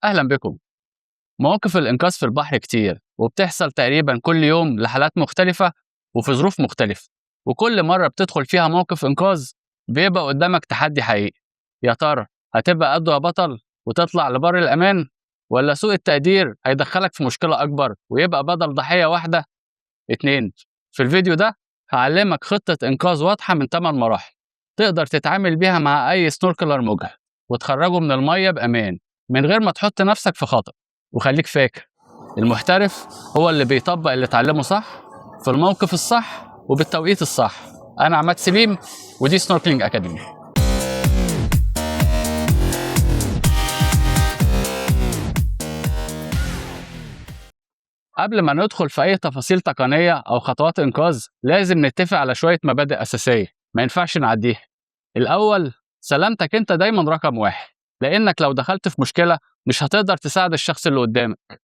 أهلا بكم. مواقف الإنقاذ في البحر كتير، وبتحصل تقريبا كل يوم لحالات مختلفة وفي ظروف مختلفة، وكل مرة بتدخل فيها موقف إنقاذ بيبقى قدامك تحدي حقيقي. يا ترى هتبقى قده يا بطل وتطلع لبر الأمان، ولا سوء التقدير هيدخلك في مشكلة أكبر ويبقى بدل ضحية واحدة اتنين؟ في الفيديو ده هعلمك خطة إنقاذ واضحة من 8 مراحل تقدر تتعامل بيها مع أي snorkeler مجهد وتخرجه من المية بأمان من غير ما تحط نفسك في خطر. وخليك فاكر، المحترف هو اللي بيطبق اللي اتعلمه صح في الموقف الصح وبالتوقيت الصح. أنا عماد سليم ودي Snorkeling Academy. قبل ما ندخل في أي تفاصيل تقنية أو خطوات إنقاذ لازم نتفق على شوية مبادئ أساسية ما ينفعش نعديها. الأول، سلامتك أنت دايما رقم واحد، لأنك لو دخلت في مشكلة مش هتقدر تساعد الشخص اللي قدامك.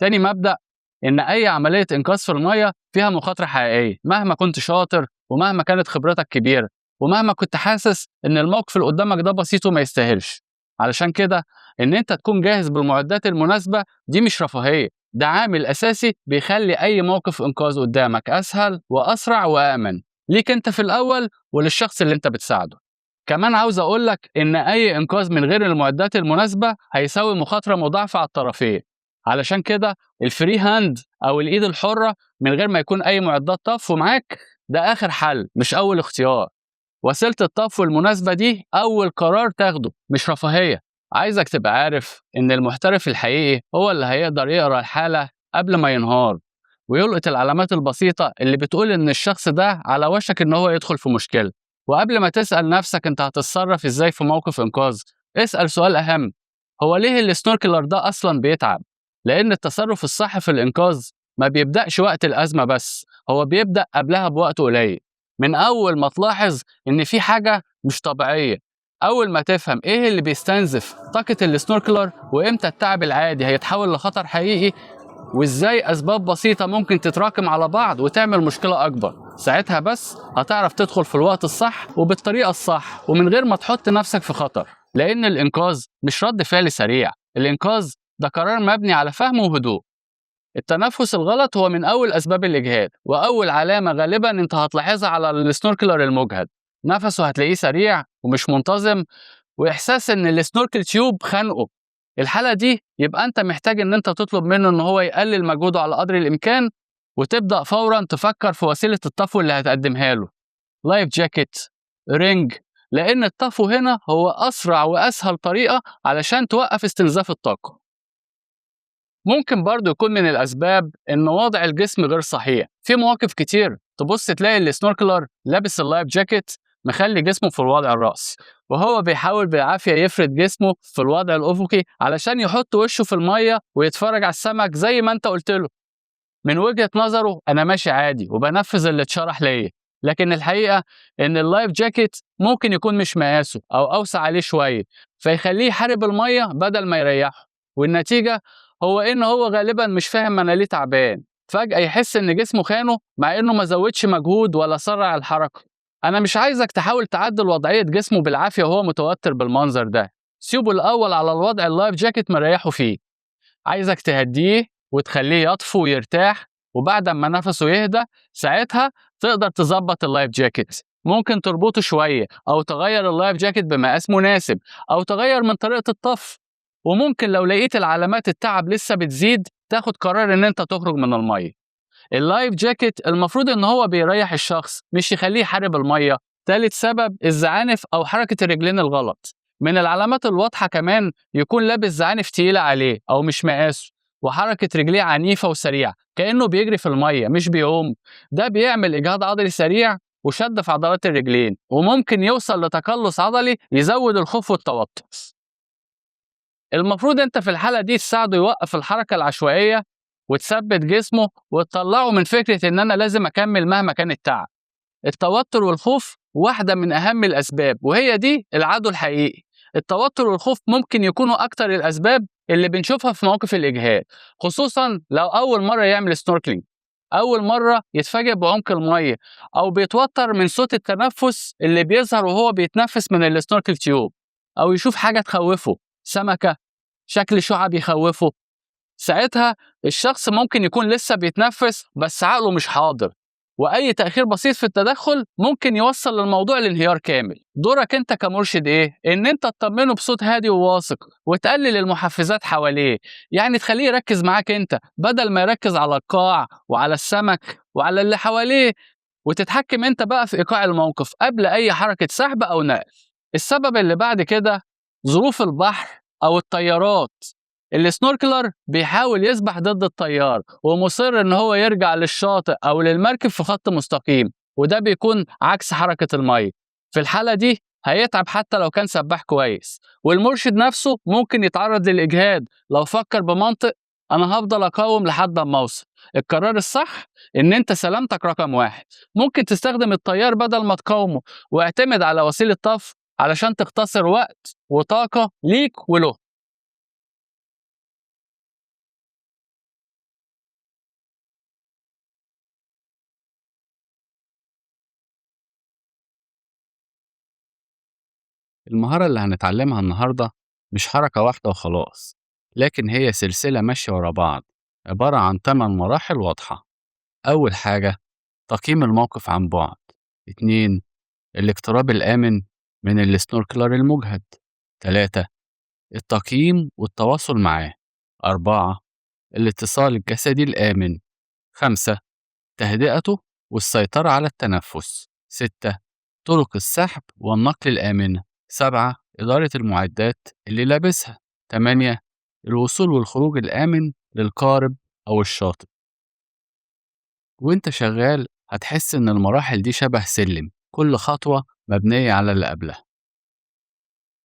تاني مبدأ، إن أي عملية إنقاذ في المية فيها مخاطرة حقيقية مهما كنت شاطر ومهما كانت خبرتك كبيرة ومهما كنت حاسس إن الموقف اللي قدامك ده بسيط وما يستاهلش. علشان كده إن أنت تكون جاهز بالمعدات المناسبة دي مش رفاهية، ده عامل أساسي بيخلي أي موقف إنقاذ قدامك أسهل وأسرع وأأمن ليك أنت في الأول وللشخص اللي أنت بتساعده. كمان عاوز أقولك إن أي إنقاذ من غير المعدات المناسبة هيساوي مخاطرة مضاعفة على الطرفين. علشان كده ال free hand أو الإيد الحرة من غير ما يكون أي معدات طفو معاك ده آخر حل مش أول اختيار. وسيلة الطفو المناسبة دي أول قرار تاخده مش رفاهية. عايزك تبقى عارف إن المحترف الحقيقي هو اللي هيقدر يقرأ الحالة قبل ما ينهار ويلقط العلامات البسيطة اللي بتقول إن الشخص ده على وشك إن هو يدخل في مشكلة. وقبل ما تسأل نفسك أنت هتتصرف إزاي في موقف إنقاذ، اسأل سؤال أهم: هو ليه ال snorkeler ده أصلا بيتعب؟ لأن التصرف الصح في الإنقاذ ما بيبدأش وقت الأزمة بس، هو بيبدأ قبلها بوقت قليل، من أول ما تلاحظ إن في حاجة مش طبيعية. أول ما تفهم إيه اللي بيستنزف طاقة ال snorkeler وإمتى التعب العادي هيتحول لخطر حقيقي وإزاي أسباب بسيطة ممكن تتراكم على بعض وتعمل مشكلة أكبر، ساعتها بس هتعرف تدخل في الوقت الصح وبالطريقة الصح ومن غير ما تحط نفسك في خطر. لأن الإنقاذ مش رد فعل سريع، الإنقاذ ده قرار مبني على فهم وهدوء. التنفس الغلط هو من أول أسباب الإجهاد، وأول علامة غالبا أنت هتلاحظها على ال snorkeler المجهد، نفسه هتلاقيه سريع ومش منتظم وإحساس إن ال snorkel tube خانقه. الحالة دي يبقى أنت محتاج إن أنت تطلب منه إن هو يقلل مجهوده على قدر الإمكان، وتبدأ فورا تفكر في وسيلة الطفو اللي هتقدمها له، life jacket، ring، لأن الطفو هنا هو أسرع وأسهل طريقة علشان توقف استنزاف الطاقة. ممكن برضو يكون من الأسباب إن وضع الجسم غير صحيح. في مواقف كتير تبص تلاقي ال snorkeler لابس ال life jacket مخلي جسمه في الوضع الرأسي، وهو بيحاول بالعافية يفرد جسمه في الوضع الأفقي علشان يحط وشه في المية ويتفرج على السمك زي ما انت قلت له. من وجهة نظره أنا ماشي عادي وبنفذ اللي اتشرح ليا، لكن الحقيقة إن ال life jacket ممكن يكون مش مقاسه أو أوسع عليه شوية، فيخليه يحارب المية بدل ما يريحه، والنتيجة هو إن هو غالبا مش فاهم أنا ليه تعبان. فجأة يحس إن جسمه خانه مع إنه ما زودش مجهود ولا سرع الحركة. أنا مش عايزك تحاول تعدل وضعية جسمه بالعافية وهو متوتر بالمنظر ده، سيبه الأول على الوضع ال life jacket مريحه فيه. عايزك تهديه وتخليه يطفو ويرتاح، وبعد ما نفسه يهدى ساعتها تقدر تظبط ال life jacket. ممكن تربطه شوية أو تغير ال life jacket بمقاس مناسب أو تغير من طريقة الطفو. وممكن لو لقيت العلامات التعب لسه بتزيد تاخد قرار إن أنت تخرج من المية. ال life jacket المفروض إن هو بيريح الشخص مش يخليه يحارب المية. تالت سبب، الزعانف أو حركة الرجلين الغلط. من العلامات الواضحة كمان يكون لابس زعانف تقيلة عليه أو مش مقاسه، وحركة رجليه عنيفة وسريعة كأنه بيجري في المية مش بيعوم. ده بيعمل إجهاد عضلي سريع وشد في عضلات الرجلين، وممكن يوصل لتقلص عضلي يزود الخوف والتوتر. المفروض انت في الحالة دي تساعده يوقف الحركة العشوائية وتثبت جسمه وتطلعه من فكرة ان انا لازم اكمل مهما كان التعب. التوتر والخوف واحدة من اهم الاسباب، وهي دي العدو الحقيقي. التوتر والخوف ممكن يكونوا اكتر الاسباب اللي بنشوفها في مواقف الاجهاد، خصوصا لو اول مرة يعمل snorkeling، اول مرة يتفاجئ بعمق المية، او بيتوتر من صوت التنفس اللي بيظهر وهو بيتنفس من ال snorkel tube، او يشوف حاجة تخوفه، سمكة، شكل شعب يخوفه. ساعتها الشخص ممكن يكون لسه بيتنفس بس عقله مش حاضر، وأي تأخير بسيط في التدخل ممكن يوصل للموضوع لانهيار كامل. دورك أنت كمرشد إيه؟ إن أنت تطمنه بصوت هادي وواثق، وتقلل المحفزات حواليه، يعني تخليه يركز معاك أنت بدل ما يركز على القاع وعلى السمك وعلى اللي حواليه، وتتحكم أنت بقى في إيقاع الموقف قبل أي حركة سحب أو نقل. السبب اللي بعد كده ظروف البحر أو التيارات. ال snorkeler بيحاول يسبح ضد التيار ومصر ان هو يرجع للشاطئ او للمركب في خط مستقيم، وده بيكون عكس حركة المية. في الحالة دي هيتعب حتى لو كان سباح كويس، والمرشد نفسه ممكن يتعرض للإجهاد لو فكر بمنطق انا هفضل اقاوم لحد ما اوصل. القرار الصح ان انت سلامتك رقم واحد، ممكن تستخدم التيار بدل ما تقاومه، واعتمد على وسيلة طفو علشان تختصر وقت وطاقة ليك وله. المهارة اللي هنتعلمها النهاردة مش حركة واحدة وخلاص، لكن هي سلسلة ماشية ورا بعض، عبارة عن 8 مراحل واضحة. أول حاجة تقييم الموقف عن بعد. 2 الاقتراب الآمن من ال snorkeler المجهد. 3 التقييم والتواصل معاه. 4 الاتصال الجسدي الآمن. 5 تهدئته والسيطرة على التنفس. 6 طرق السحب والنقل الآمنة. 7 إدارة المعدات اللي لابسها. 8 الوصول والخروج الآمن للقارب أو الشاطئ. وانت شغال هتحس إن المراحل دي شبه سلم، كل خطوة مبنية على اللي قبلها.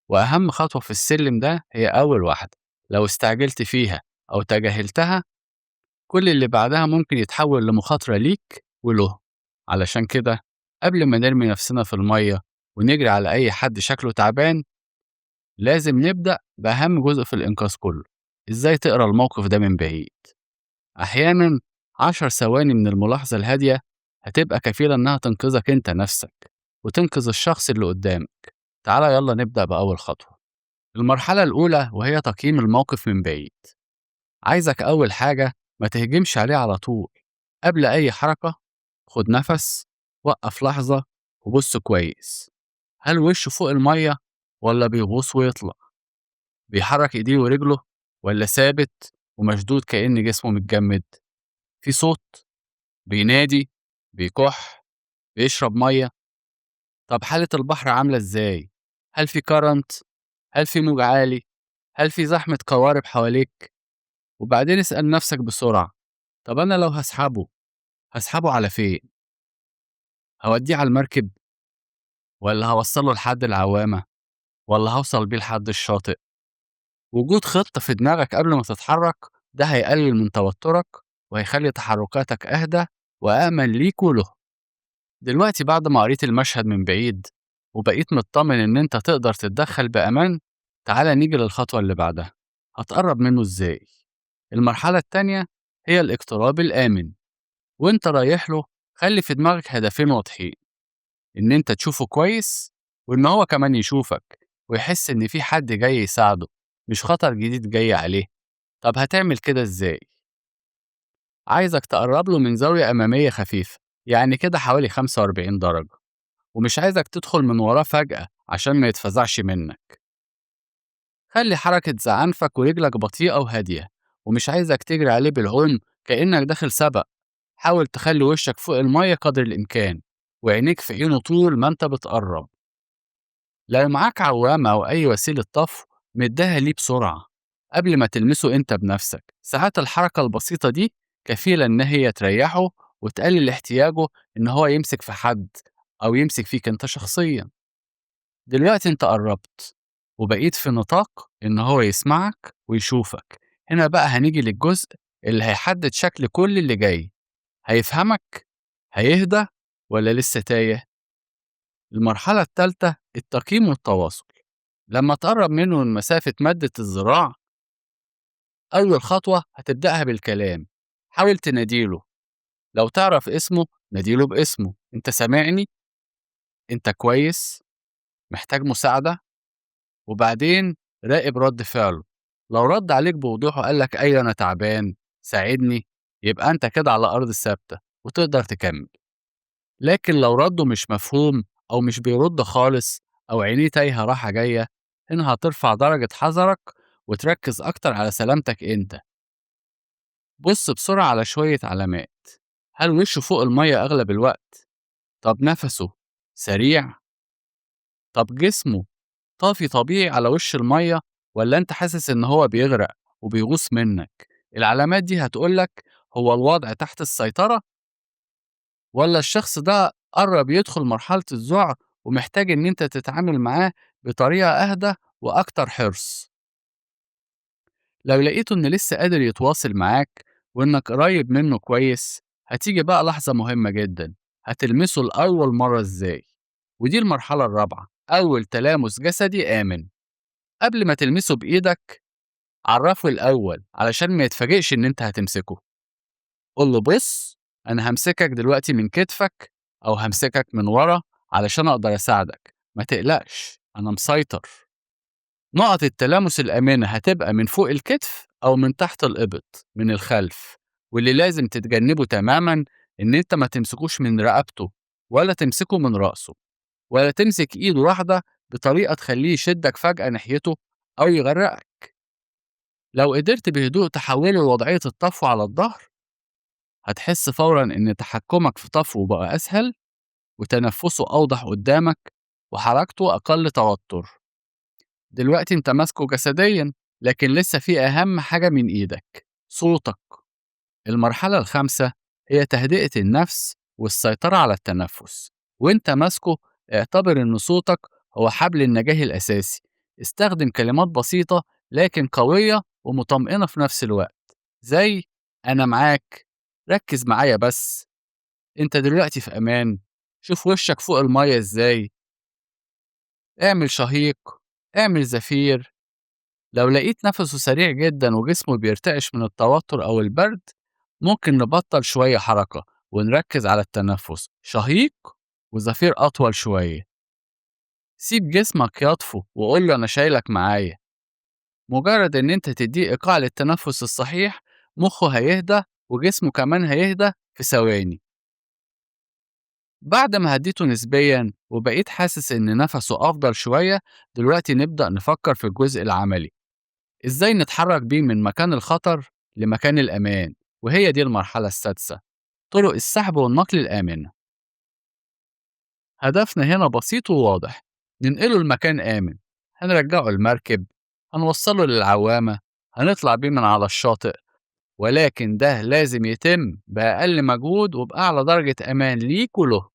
وأهم خطوة في السلم ده هي أول واحدة، لو استعجلت فيها أو تجاهلتها كل اللي بعدها ممكن يتحول لمخاطرة ليك وله. علشان كده قبل ما نرمي نفسنا في المية ونجري على أي حد شكله تعبان، لازم نبدأ بأهم جزء في الإنقاذ كله، إزاي تقرأ الموقف ده من بعيد. أحيانا 10 ثواني من الملاحظة الهادية هتبقى كفيلة إنها تنقذك أنت نفسك وتنقذ الشخص اللي قدامك. تعالى يلا نبدأ بأول خطوة. المرحلة الأولى وهي تقييم الموقف من بعيد. عايزك أول حاجة ما تهجمش عليه على طول. قبل أي حركة خد نفس، وقف لحظة وبص كويس. هل وشه فوق المية ولا بيغوص ويطلع؟ بيحرك ايديه ورجله ولا ثابت ومشدود كأن جسمه متجمد؟ في صوت؟ بينادي؟ بيكح؟ بيشرب مية؟ طب حالة البحر عاملة ازاي؟ هل في كرنت؟ هل في موج عالي؟ هل في زحمة قوارب حواليك؟ وبعدين اسأل نفسك بسرعة، طب أنا لو هسحبه هسحبه على فين؟ هوديه على المركب ولا هوصله لحد العوامة ولا هوصل بيه لحد الشاطئ؟ وجود خطة في دماغك قبل ما تتحرك ده هيقلل من توترك وهيخلي تحركاتك أهدى وأأمن ليك وله. دلوقتي بعد ما قريت المشهد من بعيد وبقيت مطمن إن أنت تقدر تتدخل بأمان، تعالى نيجي للخطوة اللي بعدها. هتقرب منه إزاي؟ المرحلة التانية هي الاقتراب الآمن. وانت رايح له خلي في دماغك هدفين واضحين، إن أنت تشوفه كويس وإن هو كمان يشوفك ويحس إن في حد جاي يساعده، مش خطر جديد جاي عليه. طب هتعمل كده إزاي؟ عايزك تقرب له من زاوية أمامية خفيفة، يعني كده حوالي 45 درجة، ومش عايزك تدخل من وراه فجأة عشان ما يتفزعش منك. خلي حركة زعنفك ورجلك بطيئة وهادية، ومش عايزك تجري عليه بالعوم كأنك داخل سبق. حاول تخلي وشك فوق المية قدر الإمكان وعينيك في عينه طول ما انت بتقرب. لو معاك عوامة أو أي وسيلة طفو مدها ليه بسرعة قبل ما تلمسه انت بنفسك. ساعات الحركة البسيطة دي كفيلة إن هي تريحه وتقلل احتياجه إن هو يمسك في حد أو يمسك فيك انت شخصيا. دلوقتي انت قربت وبقيت في نطاق إن هو يسمعك ويشوفك. هنا بقى هنيجي للجزء اللي هيحدد شكل كل اللي جاي. هيفهمك؟ هيهدى؟ ولا لسه تايه؟ المرحلة الثالثة التقييم والتواصل. لما تقرب منه من مسافة مادة الذراع، أول خطوة هتبدأها بالكلام. حاول تناديله، لو تعرف اسمه ناديله باسمه. انت سامعني؟ انت كويس؟ محتاج مساعدة؟ وبعدين راقب رد فعله. لو رد عليك بوضوح وقال لك أيوه أنا تعبان ساعدني، يبقى أنت كده على أرض ثابتة وتقدر تكمل. لكن لو رده مش مفهوم أو مش بيرد خالص أو عينيه تايهة رايحة جاية، هنا هترفع درجة حذرك وتركز أكتر على سلامتك أنت. بص بسرعة على شوية علامات. هل وشه فوق المية أغلب الوقت؟ طب نفسه سريع؟ طب جسمه طافي طبيعي على وش المية، ولا أنت حاسس إن هو بيغرق وبيغوص منك؟ العلامات دي هتقولك هو الوضع تحت السيطرة، ولا الشخص ده قرب يدخل مرحلة الذعر ومحتاج إن أنت تتعامل معاه بطريقة أهدى وأكتر حرص. لو لقيته إن لسه قادر يتواصل معاك وإنك قريب منه كويس، هتيجي بقى لحظة مهمة جدا، هتلمسه لأول مرة إزاي؟ ودي المرحلة الرابعة، أول تلامس جسدي آمن. قبل ما تلمسه بإيدك عرفه الأول علشان ما يتفاجئش إن أنت هتمسكه. قول له بص أنا همسكك دلوقتي من كتفك أو همسكك من ورا علشان أقدر أساعدك، ما تقلقش أنا مسيطر. نقط التلامس الآمنة هتبقى من فوق الكتف أو من تحت الإبط من الخلف، واللي لازم تتجنبه تماما إن أنت ما تمسكوش من رقبته ولا تمسكه من رأسه ولا تمسك إيده واحدة بطريقة تخليه يشدك فجأة ناحيته أو يغرقك. لو قدرت بهدوء تحوله لوضعية الطفو على الظهر، هتحس فورا إن تحكمك في طفوه بقى أسهل، وتنفسه أوضح قدامك، وحركته أقل توتر. دلوقتي أنت ماسكه جسديا، لكن لسه في أهم حاجة من إيدك، صوتك. المرحلة الخامسة هي تهدئة النفس والسيطرة على التنفس. وانت ماسكه اعتبر إن صوتك هو حبل النجاة الأساسي. استخدم كلمات بسيطة لكن قوية ومطمئنة في نفس الوقت، زي أنا معاك، ركز معايا بس، أنت دلوقتي في أمان، شوف وشك فوق المية إزاي، اعمل شهيق، اعمل زفير. لو لقيت نفسه سريع جدا وجسمه بيرتعش من التوتر أو البرد، ممكن نبطل شوية حركة ونركز على التنفس، شهيق وزفير أطول شوية. سيب جسمك يطفو وقول له أنا شايلك معايا. مجرد إن أنت تديه إيقاع للتنفس الصحيح، مخه هيهدى وجسمه كمان هيهدى في ثواني. بعد ما هديته نسبيا وبقيت حاسس إن نفسه أفضل شوية، دلوقتي نبدأ نفكر في الجزء العملي، إزاي نتحرك بيه من مكان الخطر لمكان الأمان. وهي دي المرحلة السادسة، طرق السحب والنقل الآمنة. هدفنا هنا بسيط وواضح، ننقله لمكان آمن، هنرجعه المركب، هنوصله للعوامة، هنطلع بيه من على الشاطئ، ولكن ده لازم يتم بأقل مجهود وبأعلى درجة أمان ليك وله.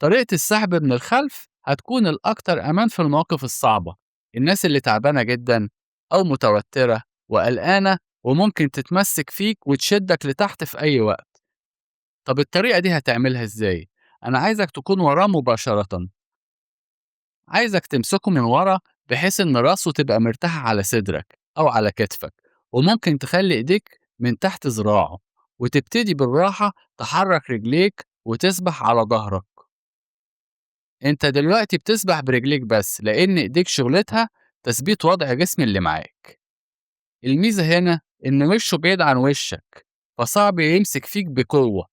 طريقة السحب من الخلف هتكون الأكثر أمان في المواقف الصعبة، الناس اللي تعبانة جدا أو متوترة وقلقانة وممكن تتمسك فيك وتشدك لتحت في أي وقت. طب الطريقة دي هتعملها إزاي؟ أنا عايزك تكون وراه مباشرة، عايزك تمسكه من ورا بحيث إن راسه تبقى مرتاحة على صدرك أو على كتفك، وممكن تخلي إيديك من تحت ذراعه، وتبتدي بالراحة تحرك رجليك وتسبح على ظهرك. أنت دلوقتي بتسبح برجليك بس، لأن إيديك شغلتها تثبيت وضع جسم اللي معاك. الميزة هنا إن وشه بعيد عن وشك، فصعب يمسك فيك بقوة،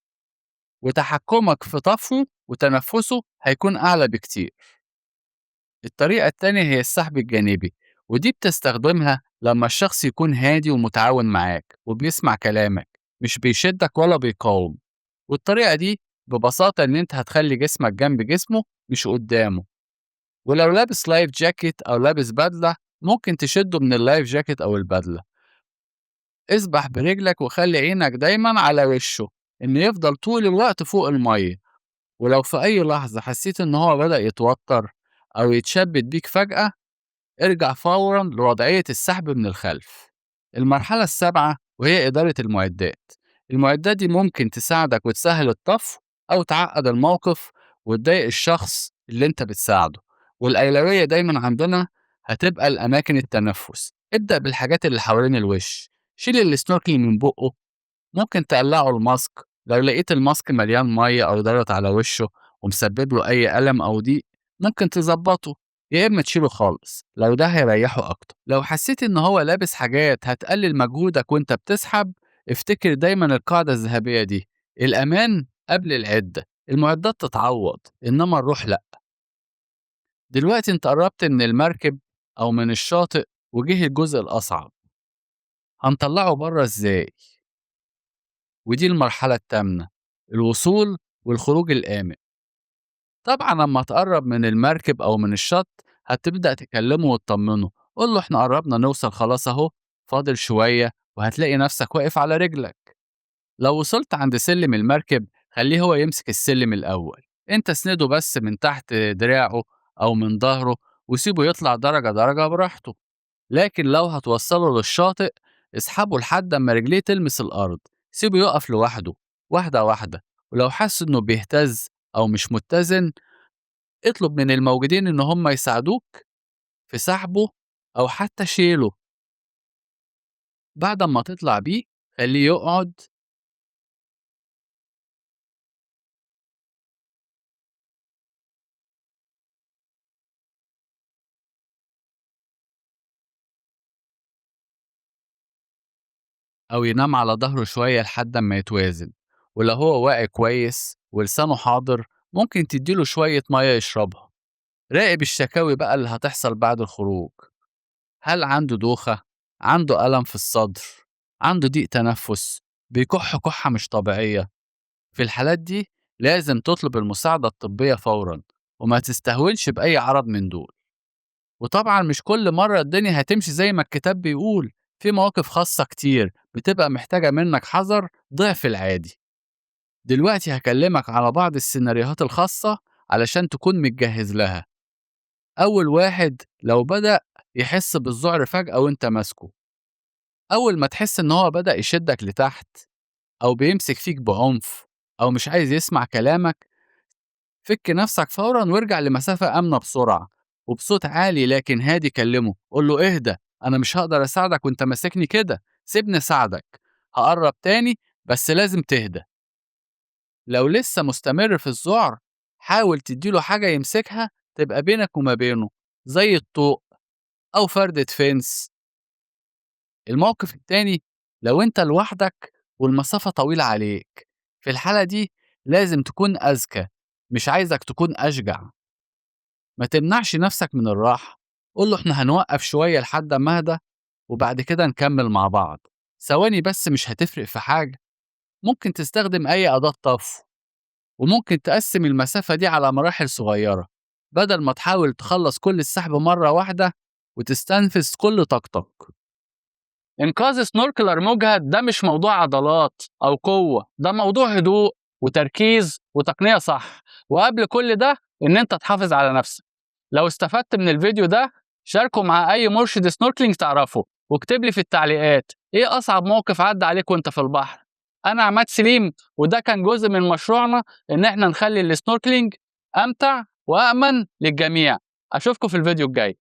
وتحكمك في طفوه وتنفسه هيكون أعلى بكتير. الطريقة التانية هي السحب الجانبي، ودي بتستخدمها لما الشخص يكون هادي ومتعاون معاك وبيسمع كلامك، مش بيشدك ولا بيقاوم. والطريقة دي ببساطة إن أنت هتخلي جسمك جنب جسمه مش قدامه، ولو لابس life jacket أو لابس بدلة ممكن تشده من ال life jacket أو البدلة. اسبح برجلك وخلي عينك دايما على وشه إنه يفضل طول الوقت فوق المية، ولو في أي لحظة حسيت إن هو بدأ يتوتر أو يتشبت بيك فجأة، ارجع فورا لوضعية السحب من الخلف. المرحلة السابعة وهي إدارة المعدات. المعدات دي ممكن تساعدك وتسهل الطفو أو تعقد الموقف وتضايق الشخص اللي أنت بتساعده، والأولوية دايما عندنا هتبقى الأماكن التنفس. ابدأ بالحاجات اللي حوالين الوش، شيل السنوركل من بقه، ممكن تقلعه ال mask لو لقيت ال mask مليان مية أو ضغط على وشه ومسبب له أي ألم أو ضيق، ممكن تظبطه. يا إما تشيله خالص لو ده هيريحه أكتر. لو حسيت إن هو لابس حاجات هتقلل مجهودك وأنت بتسحب، افتكر دايما القاعدة الذهبية دي: الأمان قبل العدة. المعدات تتعوض إنما الروح لأ. دلوقتي أنت قربت من المركب أو من الشاطئ، وجه الجزء الأصعب، هنطلعه بره إزاي؟ ودي المرحلة الثامنة، الوصول والخروج الآمن. طبعا لما تقرب من المركب أو من الشط هتبدأ تكلمه وتطمنه، قول له احنا قربنا نوصل خلاص اهو، فاضل شوية وهتلاقي نفسك واقف على رجلك. لو وصلت عند سلم المركب خليه هو يمسك السلم الأول، انت اسنده بس من تحت دراعه أو من ظهره وسيبه يطلع درجة درجة براحته. لكن لو هتوصله للشاطئ اسحبه لحد اما رجليه تلمس الأرض، سيبه يقف لوحده واحدة واحدة. ولو حس إنه بيهتز أو مش متزن اطلب من الموجودين إن هم يساعدوك في سحبه أو حتى شيله. بعد ما تطلع بيه خليه يقعد أو ينام على ظهره شوية لحد ما يتوازن. ولو هو واعي كويس ولسانه حاضر ممكن تديله شوية مية يشربها. راقب الشكاوي بقى اللي هتحصل بعد الخروج. هل عنده دوخة؟ عنده ألم في الصدر؟ عنده ضيق تنفس؟ بيكح كحة مش طبيعية؟ في الحالات دي لازم تطلب المساعدة الطبية فورا وما تستهونش بأي عرض من دول. وطبعا مش كل مرة الدنيا هتمشي زي ما الكتاب بيقول، في مواقف خاصة كتير بتبقى محتاجة منك حذر ضعف العادي. دلوقتي هكلمك على بعض السيناريوهات الخاصة علشان تكون متجهز لها. أول واحد، لو بدأ يحس بالذعر فجأة وانت ماسكه. أول ما تحس إن هو بدأ يشدك لتحت أو بيمسك فيك بعنف أو مش عايز يسمع كلامك، فك نفسك فورا وارجع لمسافة آمنة بسرعة، وبصوت عالي لكن هادي كلمه، قول له اهدى، أنا مش هقدر أساعدك وانت ماسكني كده، سيبني أساعدك، هقرب تاني بس لازم تهدى. لو لسه مستمر في الذعر حاول تديله حاجة يمسكها تبقى بينك وما بينه، زي الطوق أو فردة فنس. الموقف التاني، لو انت لوحدك والمسافة طويلة عليك، في الحالة دي لازم تكون أذكى، مش عايزك تكون أشجع. ما تمنعش نفسك من الراحة، قول له احنا هنوقف شوية لحد ما اهدى وبعد كده نكمل مع بعض، ثواني بس مش هتفرق في حاجة. ممكن تستخدم أي أداة طفو، وممكن تقسم المسافة دي على مراحل صغيرة بدل ما تحاول تخلص كل السحب مرة واحدة وتستنفذ كل طاقتك. إنقاذ snorkeler مجهد ده مش موضوع عضلات أو قوة، ده موضوع هدوء وتركيز وتقنية صح، وقبل كل ده إن أنت تحافظ على نفسك. لو استفدت من الفيديو ده شاركه مع أي مرشد snorkeling تعرفه، واكتب لي في التعليقات إيه أصعب موقف عدى عليك وأنت في البحر. أنا عماد سليم، وده كان جزء من مشروعنا إن إحنا نخلي ال snorkeling أمتع وأأمن للجميع. أشوفكم في الفيديو الجاي.